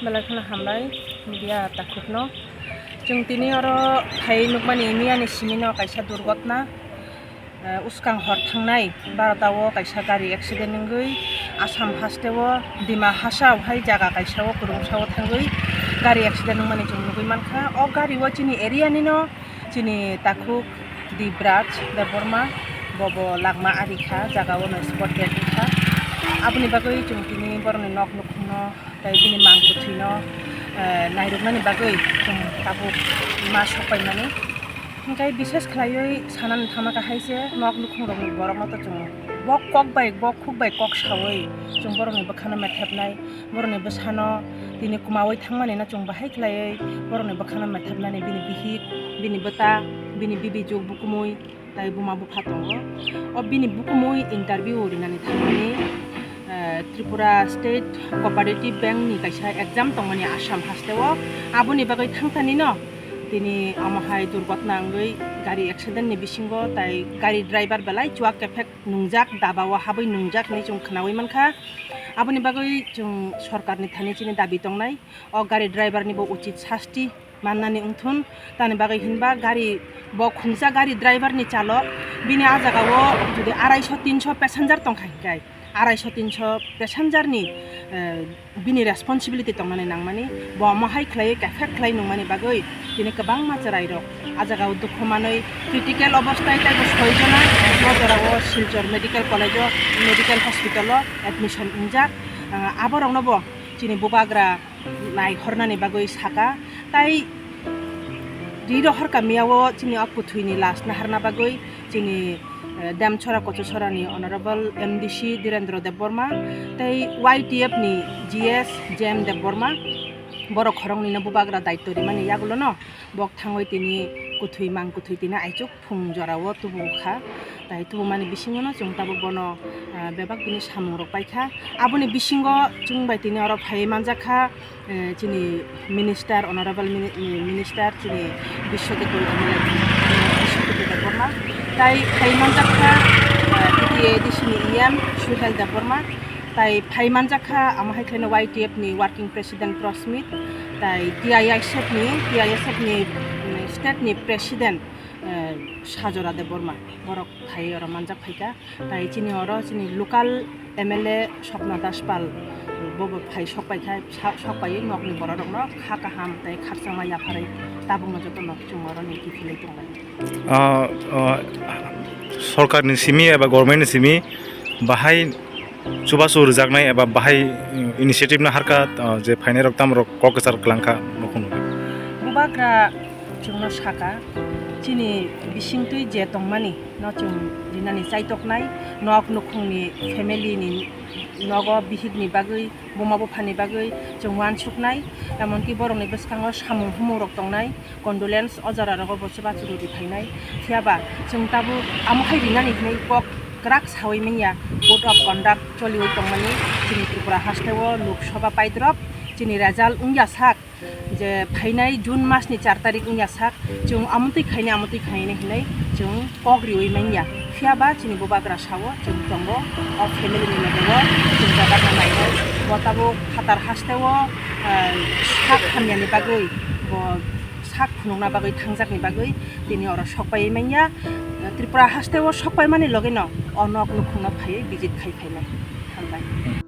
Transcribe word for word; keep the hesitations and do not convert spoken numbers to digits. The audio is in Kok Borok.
Belai kheno hambai media takhukno. Chwng tini oro phai nukmani miyani simino kaisa durgotna, eh, uskang hor thangnai barota o kaisa gari accident wngwi Assam haste o Dima Hasao hai jaga kaisa o kwrwngsa o thangwi gari accident wngmani chwng nugwi mankha. O gari o chini area nino chini takhuk Dibraj Debbarma, bo bo langma ari kha, jaga o no spot dead wngkha. Aboni bagwi chwng tini borokni nok nukhungno tei bini mang kwthwino, eh, nairwknani bagwi chwng tabuk ma sokpaimani. Hwnkhe bises khlaiwi sanani thangma kha hai se nok nukhungrokni borokno to chwng bok kok bai, bok khuk bai kok saui chwng borokni bwkhano methepnai. Borokni bwsano tini kwmaui thangmani no chwng bahai khlaiwi borokni bwkhano methepnani bini bihik, bini bwta, bini bibijuk bukumui tei buma bupha tongo. O bini bukumui interview rinani thangmani, eh, Tripura State Cooperative Bank ni kaisa exam tongmani Assam haste o. Aboni bagwi thangtani no tini omo hai durgotna wngwi gari accident ni bisingo tei gari driver belai chuak kephek nungjak, daba o habwi nungjak hinwi chwng khwnaui mankha. Aboni bagwi chwng sorkarni thani chini dabi tongnai, o gari driver ni bo uchit sasti mannani wngthun. Tamni bagwi hinba gari bo khungsa gari driver ni chalok, bini a jaga o jodi araiso tinso passenger tongkha hinkhe, araiso tinso passenger ni, eh, bini responsibility tongnani nangmani, bo omo hai khlaiwi effect khlai nungmani bagwi tini kwbangma chwrairok a jaga o dukhu manwi critical obosthai tei bo soi jona bo jora o Silchar Medical College o, Medical Hospital o admission wngjak. Ah, aborokno bo chini bubagra naihornani bagwi saka, tai ri rohor kamia o chini o kwthwini lash naharna bagwi chini, eh, Demchora Kochusora ni Honorable M D C Dhirendra Debbarma tei Y T F ni G S Jem Debbarma borok khoroknwino bubagra daityo rimani yagulono bok thangwi tini kwthwi mang kwthwi tini aichuk phung jorao tubu kha. Tai tubumani bisingono chwng tabuk bono, ah, bebak bini samungrok paikha. Aboni bisingo chwng bai tini oro phaiwi manjakha, eh, chini minister, honorable mini-, eh, minister, chini Biswakito M L A, Biswakito Debbarma. Tai phaiwi manjakha, eh, T T A D C ni E M Suhel Debbarma. Tai phaiwi manjakha, amo hai khlaino Y T F ni working president Prosmit, tai T I S F ni, T I S F ni, mm, state ni president, eh, Sajora Debbarma, borok phaiwi oro manjak phaikha. Tai chini oro chini local M L A Swapna Das Pal, bobo phai sok paikha, sa-, sok paiwi nokni bororokno kha kaham tei khakchangma yapharwi tabukno jotono chwng oroni kiphilwi tonglai. Ah, ah, sorkarni simi eba government ni simi bahai chubachu rwjaknai eba bahai initiative no harkha, ah, je phainairok tamrok kok kwchar kwlangkha nukhung. Bubagra chwngno saka, chini bisingtwi je tongmani no chwng rinani chaitoknai, nok nukhungni family ni nogo bihikni bagwi, buma buphani bagwi chwng uansuknai, emonki borokni bwskango samung humung rok tongnai. Condolence o jora rogo bo chubachu rwdi phainai. Phiyaba chwng tabuk amo hai rinani hinwi kok kwrak saui manya. Code of conduct choliui tongmani chini Tripura haste o Lok Sabha paidrop chini result wngya sak, je phainai June mas ni char tarik wngya sak, chwng amotwi khainai, amotwi khainai hinwi chwng kok riui manya. Phiyaba chini bubagra sao chwng tongo, o family ni loge o chwng jaga nainai. Bo tabuk phatar haste o, eh, sak hamyani bagwi bo sak phunukna bagwi thangjakni bagwi tini oro sokpaiwi manya. Tripura haste o sokpaimani logino o nok nukhungno phaiwi visit khai phainai. Hambai.